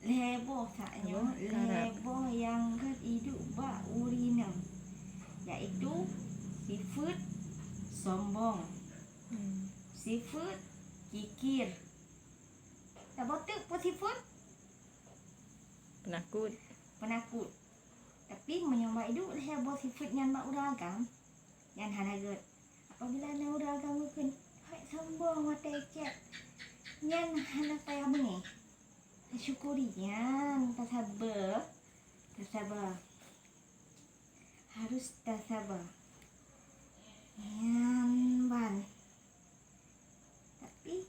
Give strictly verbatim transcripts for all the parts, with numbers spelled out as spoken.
Lhèe boh saát nyoe, lhèe boh nyang gèt iduek bak ureueng inong, yaitu sifeuet sombong, hmm, sifeuet kikir. Saboh teuk peue sifeuet? Peunakot. Peunakot. Tapi meunyoe bak iduek lhèe boh sifeuet nyan bak ureueng agam, nyan hana gèt. Apabila na ureueng agam geukheun, "Hai sombong, watèe cèt," nyan hana payah beungéh. Tasyukuri nyan, tasaba, tasaba. Harus tasaba. Nyan ban. Tapi,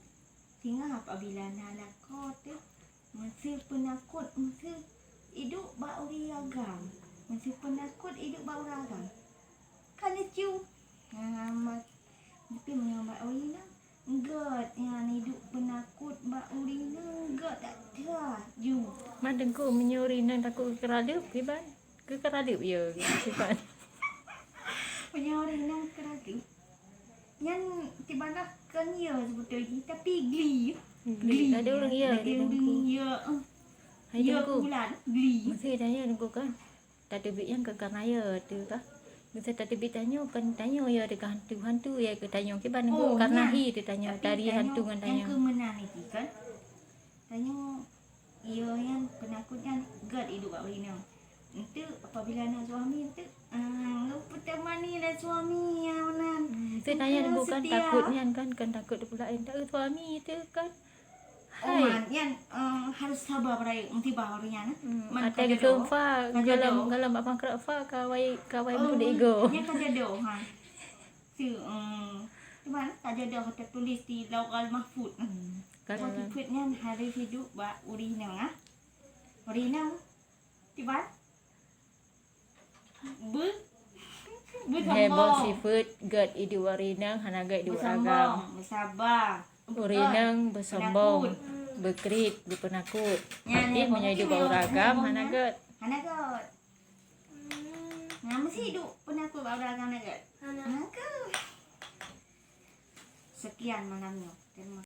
singoh apabila na lakoe teuh, meuseu peunakot, meuseu iduek bak ureueng agam. Meuseu peunakot iduek bak ureueng agam. Kan lucu. Nah, ma-, tapi meunyoe bak ureueng inong, gèt nyan iduek peunakot bak ureueng inong, gèt that that ju. Man teungku, meunyoe ureueng inong takot keu keuraleueb, kiban? Keu keuraleueb, ya, kiban. Meunyoe ureueng inong keuraleueb, nyan kiban lah kon ya seubeutôi jih, tapi gli. Gli. Gli. Ada ureueng ya, ada ureueng ya, eh. Hai ya teungku. Bulan, gli. Meuseu tanya teungku kan. Tateubiet nyan keu kareuna ya teuh kah? Meuseu tateubiet tanyoe, kon tanyoe ya teuh kah hantu, hantu ya keu tanyoe. Kiban teungku, oh, kareuna hi teuh tanyoe, tapi tari tanyoe hantu ngon nyang tanyoe. Keu meunan niki kan. Tanyoe ya nyan peunakot nyan gèt iduek bak ureueng inong. Enteuk apabila na suami enteuk, ah, lôn peutemani lé suami nyang meunan. Hmm, enteuk tanyoe teungku kan setia. Takot nyan kan, kon takot pula enteuk suami teuh kan. Oh, hai. Man, nyan, eh, harus saba beurayeuk, musibah baru nyan, eh. Hmm, man, até ka jodoh, geukheun fa, ka gohlom, jodoh. Gohlom bak pangkrak fa, ka wai, ka wai, oh, mudik man, go. Nyan ka jodoh, ha. Tu, eh, tu man, ka jodoh teutuléh di Lauhul Mahfuz. Hmm. Ka jodoh. Sifeuet nyan harus iduek bak ureueng inong, ha. Ureueng inong, tu man. Be-, lhèe boh beusombong. Sifeuet gèt iduek bak ureueng inong, hana gèt iduek bak ureueng agam. Beusaba. Ureueng inong beusombong, peunakot. Beukriet, beupeunakot. Nyan, tapi lhèe boh meunyoe iduek bak ureueng agam, hana gèt. Hana gèt. Nah, meuseu iduek peunakot bak ureueng agam hana gèt? Hana. Hana gèt. Sekian malam nyoe. Terima